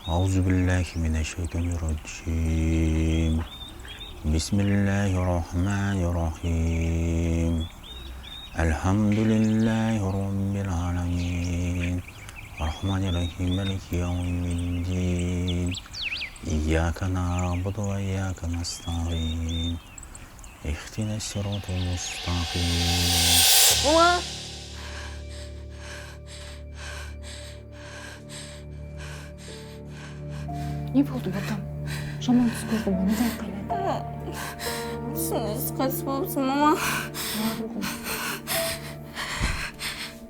أعوذ بالله من الشيطان الرجيم. بسم الله الرحمن الرحيم. الحمد لله رب العالمين. الرحمن الرحيم مالك يوم الدين. إياك نعبد وإياك نستعين. اهدنا الصراط المستقيم. Мама! Не болды, ботам? Жаман түс көрдім ғой, неге айқайладың? Түсіңіз қайтыс болыпсың, мама.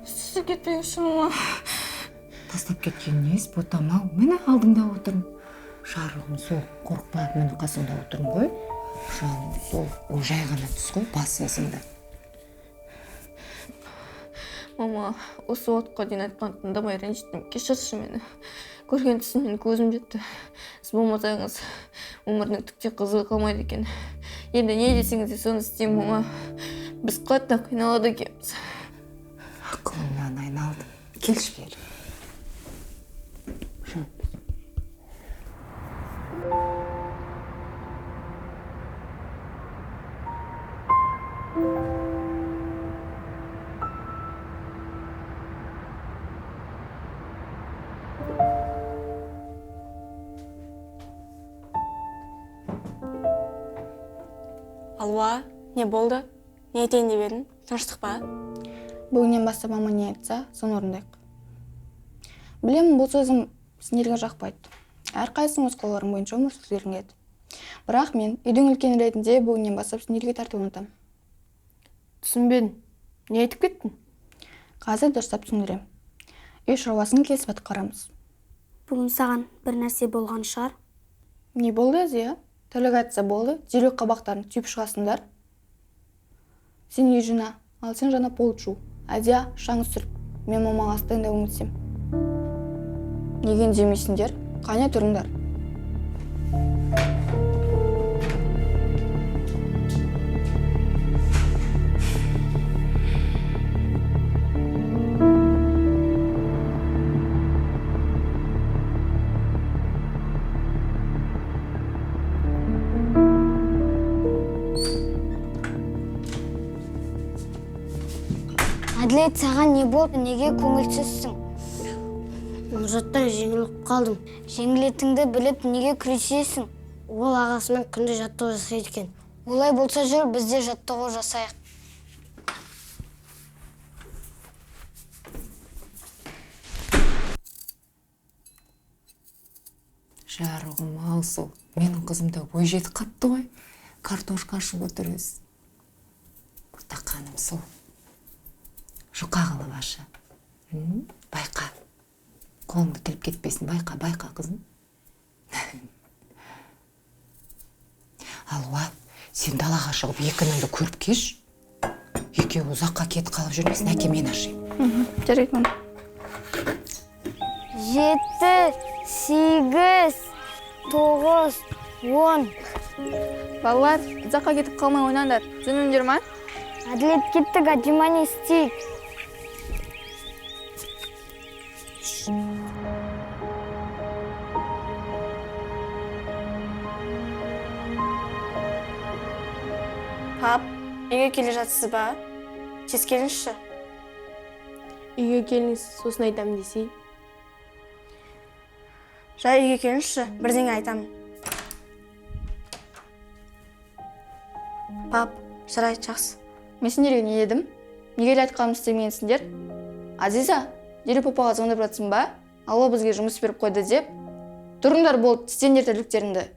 Түсіп кетпеңізші, мама. Тастап кеткен несі, ботам ау? Міне алдыңда отырмын. Шарығым сол, қорықпа, міне қасыңда отырмын ғой. Жаным сол, ол жай ғана түс қой, бас өзіңді. Мама, осы уақытқа дейін айтқан тыңдамай ренжіттім. Кешірші мені. Көрген түсімнен көзім жетті. Сіз болмасаңыз, өмірдің түк те қызығы қалмайды екен. Енді не десеңіз де соны істеймін, мама. Біз қатты қиналады екенбіз. Ақылымнан айналдым. Келші бері. Алуа, не болды? Не айтайын деп едің? Тыныштық па? Бүгіннен бастап мама не айтса, соны орындайық. Білемін, бұл сөзім сендерге жақпайды. Әрқайсың өз қалауларың бойынша өмір сүргілерің келеді. Бірақ мен үйдің үлкені ретінде бүгіннен бастап сендерге тәртіп орнатамын. Түсінбедім. Не айтып кеттің? Қазір дұрыстап түсіндіремін. Үй шаруасын келісіп атқарамыз. Бүгін саған бір нәрсе болған шығар. Не болды, Әзия? Тірлік айтса болды, дереу қабақтарын түйіп шығасыңдар. Сен үй жина, ал сен жаңа пол жу. Әдия, шаң сүрт. Мен мамаға ас дайындап көмектесемін. Неге үндемейсіңдер? Қане тұрыңдар. Әділет, саған не болды? Неге көңілсізсің? Мұрзаттан жеңіліп қалдым. Жеңілетіңді біліп неге күресесің? Ол ағасымен күнде жаттығу жасайды екен. Олай болса жүр, біз де жаттығу жасайық. Жарығым ау сол. Менің қызым да ой жетіп қапты ғой. Картошка ашып отыр өзі. Ботақаным сол. Жұқа қылып ашы. Байқа. Қолыңды тіліп кетпесін. Байқа, байқа, қызым. Алуа, сен далаға шығып екі ініңді көріп кеш. Екеуі ұзаққа кетіп қалып жүрмесін, әке мен ашайын. Жарайды, мама. 7, 8, 9, 10. Балалар, ұзаққа кетіп қалмай ойнаңдар. Түсіндіңдер ма? Әділет, кеттік, отжимание істейік. Пап, үйге келе жатсыз ба? Тез келіңізші. Үйге келіңіз, сосын айтамын десей. Жай үйге келіңізші, бірдеңе айтамын. Пап, жарайды, жақсы. Мен сендерге не дедім? Неге әлі айтқанымды істемегенсіңдер? Азиза, дереу папаға звондап жатсың ба? Алла бізге жұмыс беріп қойды деп. Тұрыңдар болды, тістеңдер тірліктеріңді.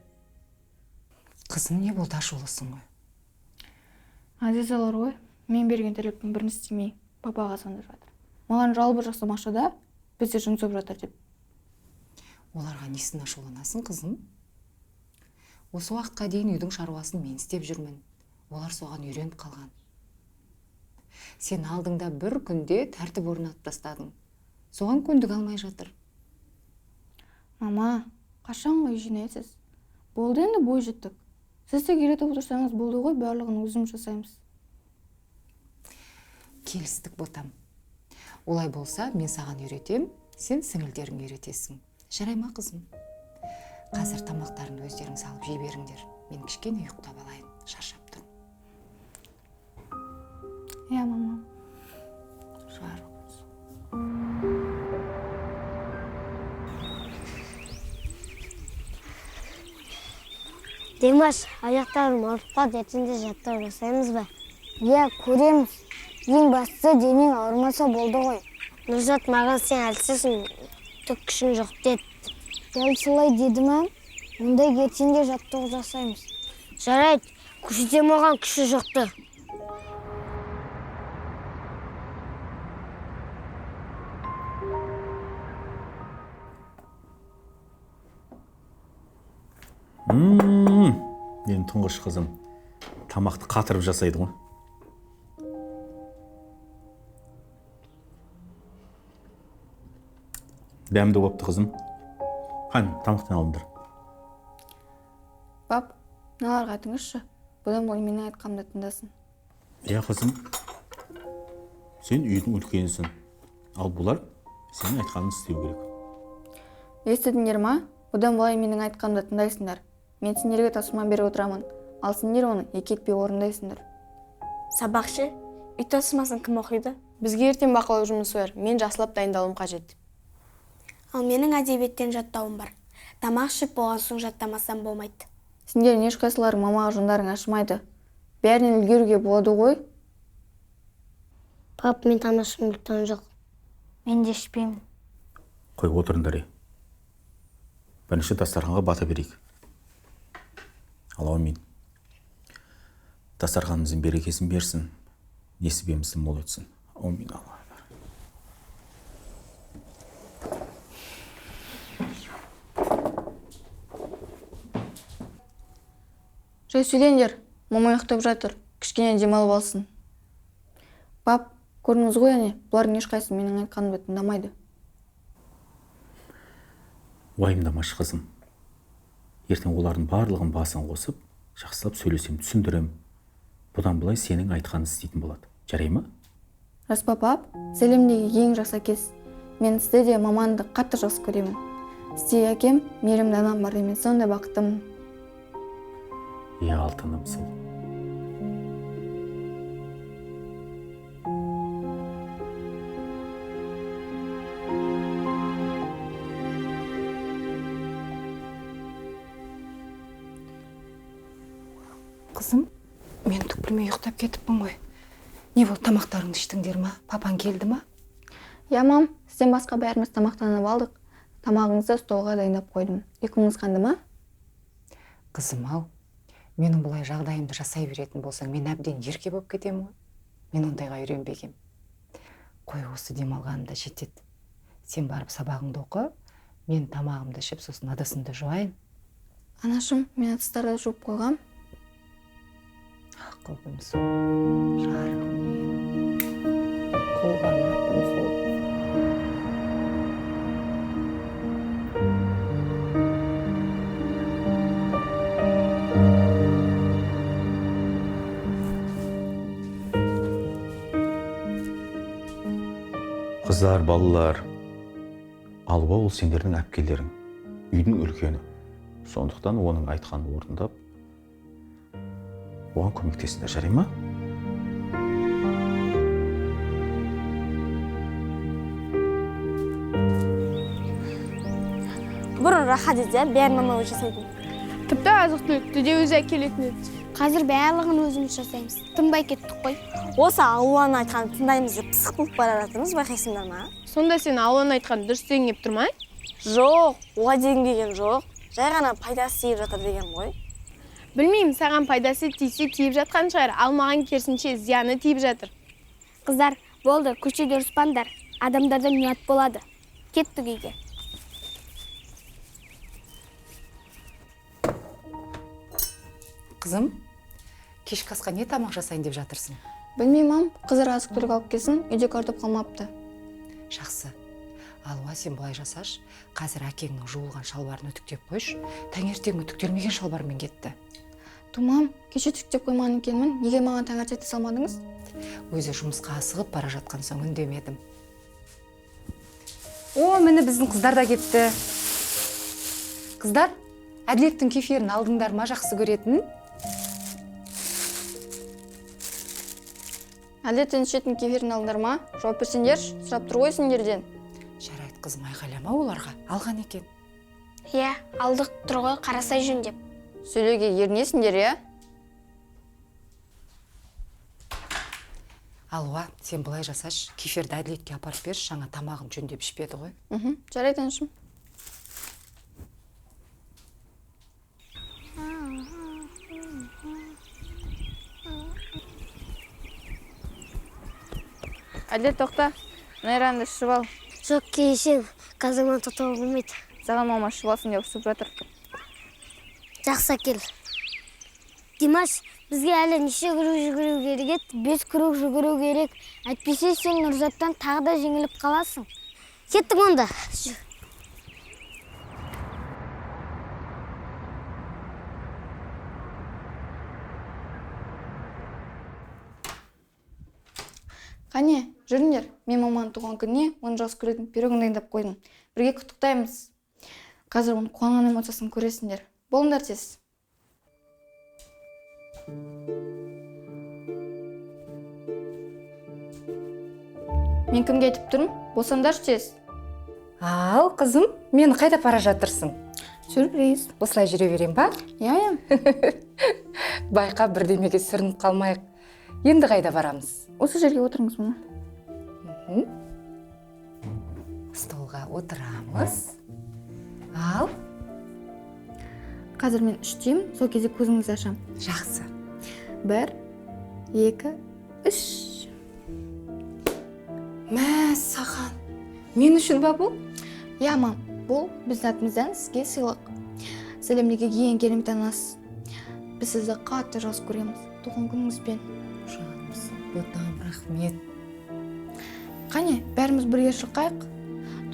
Қызым, не болды, ашулысың ғой? Азизалар ғой, мен берген тірліктің бірін істемей, папаға звондап жатыр. Маған жалбыр жасамақшы да, бізде жұмыс болып жатыр деп. Оларға несін ашуланасың, қызым? Осы уақытқа дейін үйдің шаруасын мен істеп жүрмін. Олар соған үйреніп қалған. Сен алдыңда бір күнде тәртіп орнатып тастадың. Соған көндік алмай жатыр. Мама, қашанғы үй жинайсыз? Болды енді, бой жеттік. Сіз тек үйретіп отырсаңыз болды ғой, барлығын өзіміз жасаймыз. Келістік, ботам. Олай болса, мен саған үйретем, сен сіңілдеріңе үйретесің. Жарай ма, қызым? Қазір тамақтарын өздерің салып жей беріңдер. Мен кішкене ұйықтап алайын, шаршап тұрмын. Иә, мама. Жарық. Димаш, аяқтарым ауырып қалды, ертең де жаттығу жасаймыз ба? Иә, көреміз. Ең бастысы денең ауырмаса болды ғой. Нұрзат маған сен әлсізсің, түк күшің жоқ деді. Дәл солай деді ма? Онда ертең де жаттығу жасаймыз. Жарайды, көрсетемін оған күші жоқты. Менің тұңғыш қызым тамақты қатырып жасайды ғой. Дәмді болыпты қызым. Қан, тамақтан алыңдар. Пап, мыналарға айтыңызшы, бұдан былай менің айтқанымды тыңдасын. Иә, қызым, сен үйдің үлкенісің. Ал бұлар сенің айтқаныңды істеу керек. Естідіңдер ма? Бұдан былай менің айтқанымды тыңдайсыңдар. Мен сендерге тапсырма беріп отырамын, ал сендер оны екі етпей орындайсыңдар. Сабақшы, үй тапсырмасын кім оқиды? Бізге ертең бақылау жұмысы бар. Мен жақсылап дайындалуым қажет. Ал менің әдебиеттен жаттауым бар. Тамақ ішіп болған соң жаттамасам болмайды. Сендердің ешқайсыларың мамаға жандарың ашымайды. Бәрінен үлгеруге болады ғой. Пап, мен тамақ ішкім келіп тұрған жоқ. Мен де ішпеймін. Қой, отырыңдар. Бірінші дастарханға бата берейік. Алла амин. Дастарханымыздың берекесін берсін, несібемізді мол етсін. Аумин, Алла. Жай сөйлеңдер, мама ұйықтап жатыр, кішкене демалып алсын. Пап, көрдіңіз ғой әне, бұлардың ешқайсысы менің айтқанымды тыңдамайды. Уайымдамашы қызым. Ертең олардың барлығын басын қосып, жақсылап сөйлесем, түсіндірем. Бұдан былай сенің айтқаныңды істейтін болады. Жарай ма? Рас па, пап? Сіз әлемдегі ең жақсы әкесіз. Мен сізді де, маманы да қатты жақсы көремін. Сізде әкем, мейірімді анам бар, мен сондай бақыттымын. Иә, алтыным сол. Қызым, мен түк білмей ұйықтап кетіппін ғой. Не болды, тамақтарыңды іштіңдер ма? Папаң келді ма? Иә, мам, сізден басқа бәріміз тамақтанып алдық. Тамағыңызды столға дайындап қойдым. Ұйқыңыз қанды ма? Қызым ау, менің бұлай жағдайымды жасай беретін болсаң, мен әбден ерке болып кетемін ғой. Мен ондайға үйренбегем. Қой, осы демалғаным да жетеді. Сен барып сабағыңды оқы, мен тамағымды ішіп, сосын ыдысымды жуайын. Анашым, мен ыдыстарды жуып қойғам. Ақылдым сол, жарығым мен, қолғанатым сол. Қыздар, балалар, Алуа ол сендердің әпкелерің, үйдің үлкені. Сондықтан оның айтқанын орындап, оған көмектесіңдер, жарай ма? Бұрын рахат еді, бәрін мама өзі жасайтын. Тіпті азық-түлікті де өзі әкелетін еді. Қазір барлығын өзіміз жасаймыз. Тынбай кеттік қой. Осы Алуаның айтқанын тыңдаймыз деп пысық болып бара жатырмыз, байқайсыңдар ма? Сонда сен Алуаның айтқанын дұрыс дегің келіп тұр ма? Жоқ, олай дегім келген жоқ. Жай ғана пайдасы тиіп жатыр деген ғой. Білмеймін, саған пайдасы тисе тиіп жатқан шығар, ал маған керісінше зияны тиіп жатыр. Қыздар, болды, көшеде ұрыспаңдар. Адамдардан ұят болады. Кеттік үйге. Қызым, кешкі асқа не тамақ жасайын деп жатырсың? Білмеймін, мам, қыздар азық-түлік алып келсін, үйде картоп қалмапты. Жақсы. Алуа, сен былай жасашы. Қазір әкеңнің жуылған шалбарын үтіктеп қойшы. Таңертең үтіктелмеген шалбармен кетті. Тумам, кеше үтіктеп қоймаған екенмін. Неге маған таңертең айта салмадыңыз? Өзі жұмысқа асығып бара жатқан соң үндемедім. О, міне біздің қыздар да кетті. Қыздар, Әділеттің кефирін алдыңдар ма, жақсы көретінін? Әділеттің ішетін кефирін алдыңдар ма? Жауап берсеңдерші, сұрап тұр ғой сендерден. Жарайды қызым, айғайлама оларға, алған екен. Иә, алдық тұр ғой, қарасай жөндеп. Сөйлеуге ерінесіңдер, иә? Алуа, сен былай жасашы, кефирді Әділетке апарып берші, жаңа тамағын жөндеп ішпеді ғой. Жарайды, анашым. Әділет, тоқта, найранды ішіп ал. Жоқ, кейшен, қазір маған тоқтауға болмайды. Саған мама ішіп алсын деп ұрсып жатыр. Жақсы, әкел. Димаш, бізге әлі неше круг жүгіру керек еді? 5 круг жүгіру керек. Әйтпесе сен Нұрзаттан тағы да жеңіліп қаласың. Кеттік онда. Қане, жүріңдер. Мен маманың туған күніне оның жақсы көретін пирогын дайындап қойдым. Бірге құттықтаймыз. Қазір оның қуанған эмоциясын көресіңдер. Болыңдар тез. Мен кімге айтып тұрмын? Болсаңдаршы тез. Ал, қызым, мені қайда бара жатырсың? Сюрприз. Осылай жүре берем ба? Иә, иә. Байқа, бірдемеге сүрініп қалмайық. Енді қайда барамыз? Осы жерге отырыңыз мама. Столға отырамыз. Ал. Қазір мен 3 деймін, сол кезде көзіңізді ашам. Жақсы. 1, 2, 3. Мә, саған. Мен үшін ба бұл? Иә, мам, бұл біздің атымыздан сізге сыйлық. Сәлемдегі ең керемет анасыз. Біз сізді қатты жақсы көреміз. Туған күніңізбен. Жанымсың, ботам, рахмет. Қане, бәріміз бірге шырқайық.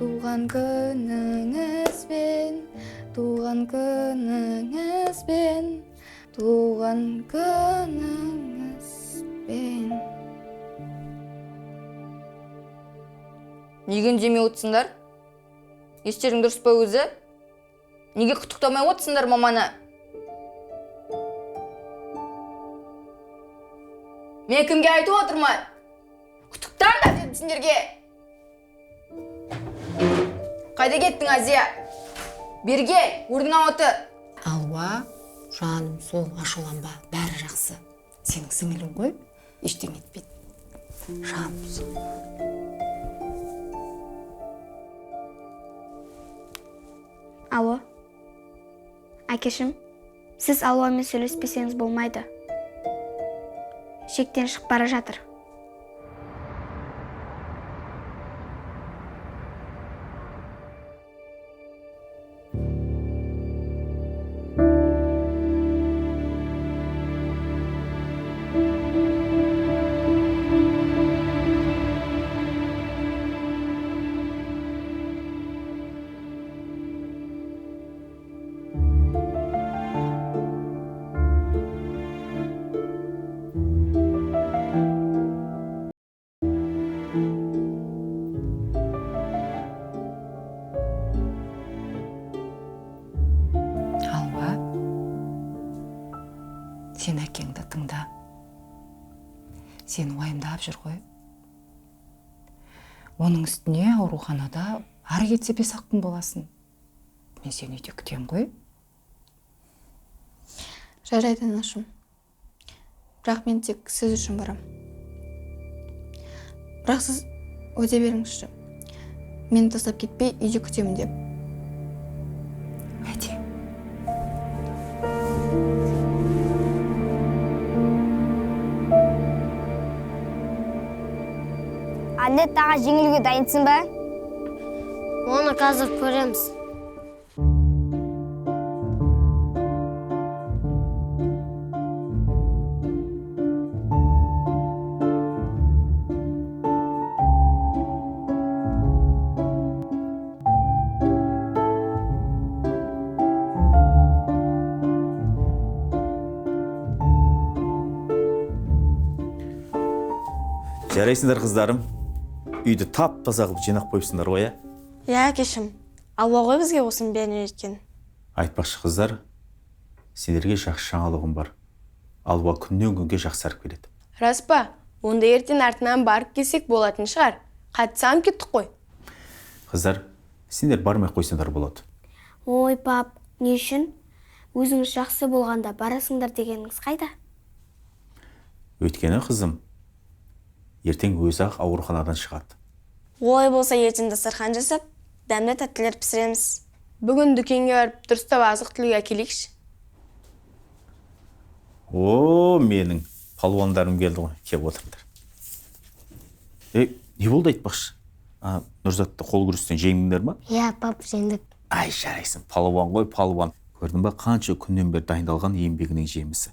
Туған күніңізбен, туған күніңізбен, туған күніңізбен. Неге үндемей отырсыңдар? Естерің дұрыс па өзі? Неге құттықтамай отырсыңдар маманы? Мен кімге айтып отырмын? Құттықтаңдар дедім сендерге. Қайда кеттің, Азия? Бері кел, орныңа отыр. Алуа, жаным, сол ашуланба, бәрі жақсы. Сенің сіңілің ғой, ештеңе етпейді. Жаным сол. Алло, әкешім, сіз Алуамен сөйлеспесеңіз болмайды. Шектен шығып бара жатыр. Сен әкеңді тыңда. Сен уайымдап жүр ғой. Оның үстіне ауруханада ары кетсе 5-ақ күн боласың. Мен сені үйде күтем ғой. Жарайды, анашым. Бірақ мен тек сіз үшін барам. Бірақ сіз уәде беріңізші. Мені тастап кетпей үйде күтемін деп. Уәде. Әділет аға, жеңілуге дайынсың ба? Оны қазір көреміз. Жарайсыңдар, қыздарым. Үйді тап-таза қылып жинап қойыпсыңдар ғой, ә? Иә, әкешім. Алла ғой бізге осының бәрін үйреткен. Айтпақшы қыздар, сендерге жақсы жаңалығым бар. Алуа күннен күнге жақсарып келеді. Рас па? Онда ертең артынан барып келсек болатын шығар. Қатты сағынып кеттік қой. Қыздар, сендер бармай қойсаңдар болады. Ой, пап, не үшін? Өзіңіз жақсы болғанда барасыңдар дегеніңіз қайда? Өйткені қызым, ертең өзі-ақ ауруханадан шығады. Олай болса ертең дастархан жасап, дәмді тәттілер пісіреміз. Бүгін дүкенге барып дұрыстап азық-түлік әкелейікші. О, менің палуандарым келді ғой, кеп отырыңдар. Не болды айтпақшы? Нұрзатты қол күрестен жеңдіңдер ма? Иә, пап, жеңдік. Ай, жарайсың, палуан ғой, палуан. Көрдің ба, қанша күннен бері дайындалған еңбегінің жемісі.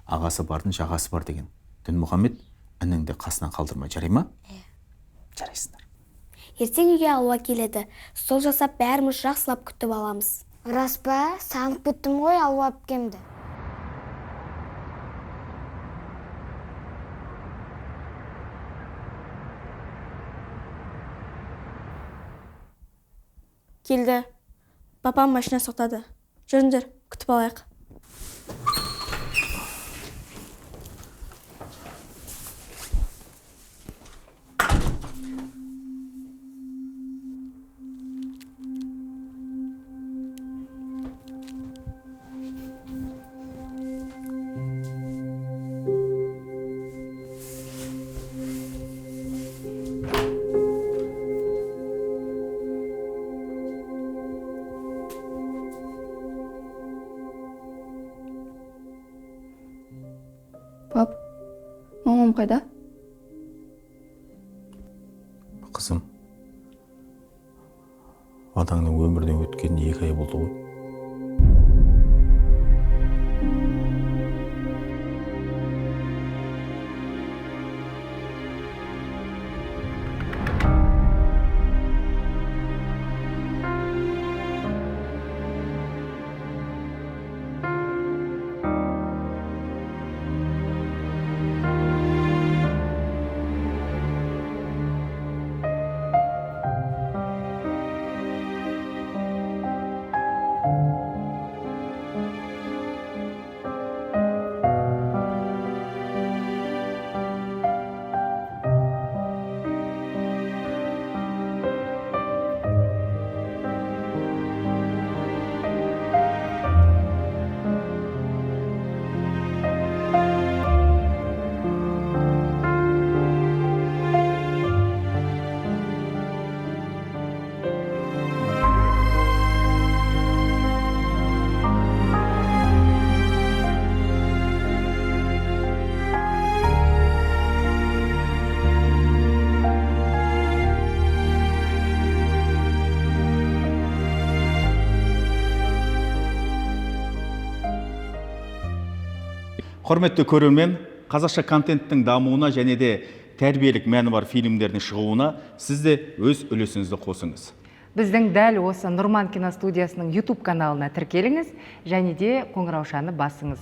Ағасы бардың жағасы бар деген. Дінмұхаммед, ініңді қасынан қалдырмай, жарай ма? Иә. Жарайсыңдар. Ертең үйге Алуа келеді. Стол жасап бәріміз жақсылап күтіп аламыз. Рас па? Сағынып кеттім ғой Алуа әпкемді. Келді. Папам машина соқтады. Жүріңдер, күтіп алайық. Пап, мамам қайда? Қызым, атаңның өмірден өткеніне 2 ай болды ғой. Құрметті көрермен, қазақша контенттің дамуына және де тәрбиелік мәні бар фильмдердің шығуына сіз де өз үлесіңізді қосыңыз. Біздің дәл осы Нұрман киностудиясының YouTube каналына тіркеліңіз және де қоңыраушаны басыңыз.